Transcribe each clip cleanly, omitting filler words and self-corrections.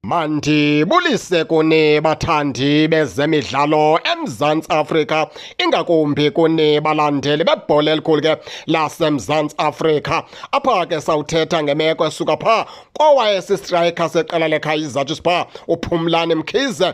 Mandibulise kuni bathandi bezemidlalo eMzantsi Afrika, ingakumbi kuni balandeli bebhola elikhulu ke laseMzantsi Afrika. Apha ke sawuthetha ngemeko esuka phaa kowayesistrayikha seqela leKaizer Chiefs phaa uPhumlani Mkhize,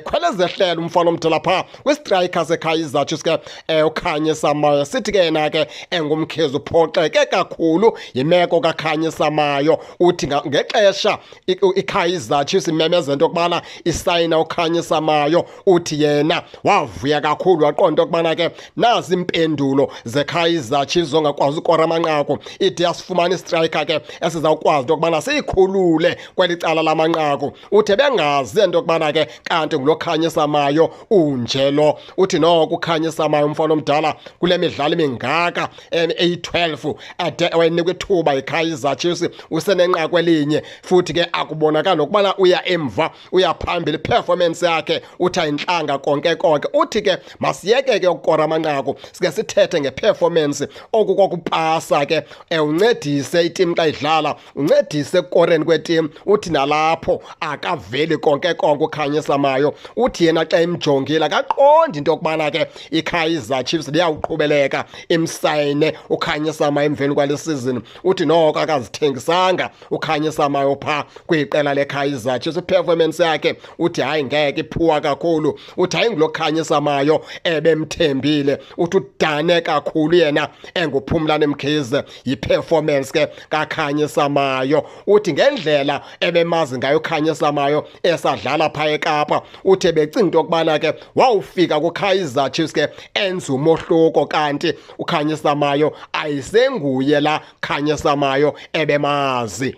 khwelezehlela umfana omdala phaa kwistrayikha seKaizer Chiefs ke uKhanyisa Mayo. Sithi ke yena ke enguMkhize uphoxeke kakhulu yimeko kaKhanyisa Mayo. Uthi ngexesha iKaizer Chiefs imemeza into yokubana isayina uKhanyisa Mayo, uthi yena wavuya kakhulu, waqonda into yokubana ke nazi iimpendulo zeKaizer Chiefs zongakwazi ukora amanqaku, ide yasifumana istriker ke esizawukwazi into yokubana siyikhulule kweli cala lamanqaku. Uthi bengazi into yokubana ke kanti ngulo Khanyisa Mayo unje lo. Uthi noko uKhanyisa Mayo umfana omdala kule midlalo imingaka eyi-12 ade wayenikwa ithuba yiKaizer Chiefs, usenenqaku elinye, futhi ke akubonakali nokubana uya emva uya phambili, performance yakhe uthi ayintlanga konke konke. Uthi ke masiyeke ke ukukora amanqaku, sike sithethe ngeperformance, oku kokupasa ke uncedise itim xa idlala, uncedise ekukoreni kwetim. Uthi nalapho akaveli konke konke uKhanyisa Mayo. Uthi yena xa emjongile akaqondi into yokubana ke iKaizer Chiefs liyawuqhubeleka imsayine uKhanyisa Mayo emveni kwale season. Uthi noko akazithengisanga uKhanyisa Mayo phaa kwiqela leKaizer Chiefs, iperformance yakhe uthi hayi ngeke iphuwa kakhulu. Uthi hayi ngulo Khanyisa Mayo ebemthembile. Uthi udane kakhulu yena enguPhumlani Mkhize yiperformance ke kaKhanyisa Mayo. Uthi ngendlela ebemazi ngayo uKhanyisa Mayo esadlala phaa eKapa, uthi ebecinga into yokubana ke wawufika kuKaizer Chiefs ke enza umohluko, kanti uKhanyisa Mayo ayisenguye la Khanyisa Mayo ebemazi.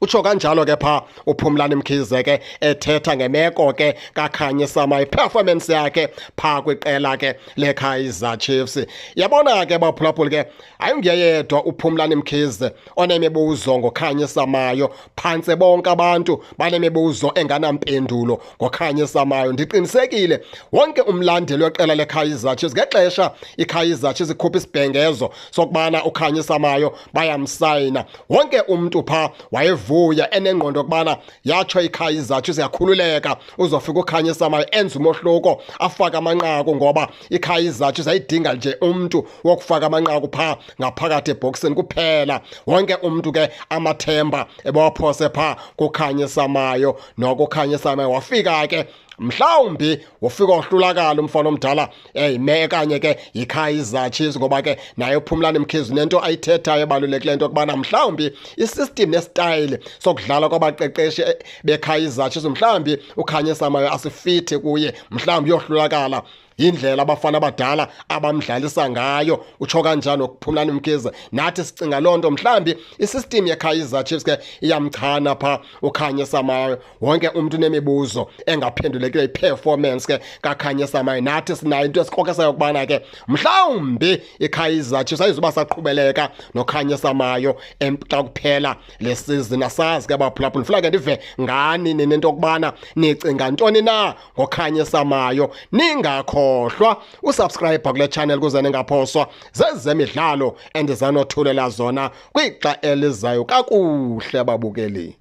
Utsho kanjalo ke phaa uPhumlani Mkhize ke ethetha ngemeko ke kaKhanyisa Mayo, performance yakhe phaa kwiqela ke leKaizer Chiefs. Yabona ke baphulaphuli ke, ayinguye yedwa uPhumlani Mkhize onemibuzo ngoKhanyisa Mayo. Phantse bonke abantu banemibuzo enganampendulo ngoKhanyisa Mayo. Ndiqinisekile wonke umlandeli weqela leKaizer Chiefs ngexesha iKaizer Chiefs ikhupha isibhengezo sokubana uKhanyisa Mayo bayamsayina, wonke umntu phaa wayevuya enengqondo yokubana yatsho iKaizer Chiefs yakhululeka, uzofika uKhanyisa Mayo enze umohluko, afake amanqaku, ngoba iKaizer Chiefs ayidinga nje umntu wokufaka amanqaku phaa ngaphakathi ebhokisini kuphela. Wonke umntu ke amathemba ebewaphose phaa kuKhanyisa Mayo. Noko uKhanyisa Mayo wafika ke, mhlawumbi wofika wohlulakala umfana omdala eyime kanye ke yiKaizer Chiefs, ngoba ke naye uPhumlani Mkhize nento ayithethayo ebalulekileyo into yokubana mhlawumbi isystem nestyle sokudlala kwabaqeqeshi beKaizer Chiefs, mhlawumbi uKhanyisa Mayo asifithi kuye, mhlawumbi uyohlulakala yindlela abafana abadala abamdlalisa ngayo. Utsho kanjalo uPhumlani Mkhize. Nathi sicinga loo nto, mhlawumbi isystem yeKaizer Chiefs ke iyamchana phaa uKhanyisa Mayo. Wonke umntu unemibuzo engaphendulekileyo iperformance ke kaKhanyisa Mayo. Nathi sinayo into esikrokesayo ukubana ke mhlawumbi iKaizer Chiefs ayizuba saqhubeleka noKhanyisa Mayo xa kuphela le season. Asazi ke baphulaphula, ndifuna ke ndive ngani nina into yokubana nicinga ntoni na ngoKhanyisa Mayo. Ningakhohlwa usubscribe kule channel ukuze ningaphoswa zezemidlalo endizanothulela zona kwixa elizayo. Kakuhle babukeli.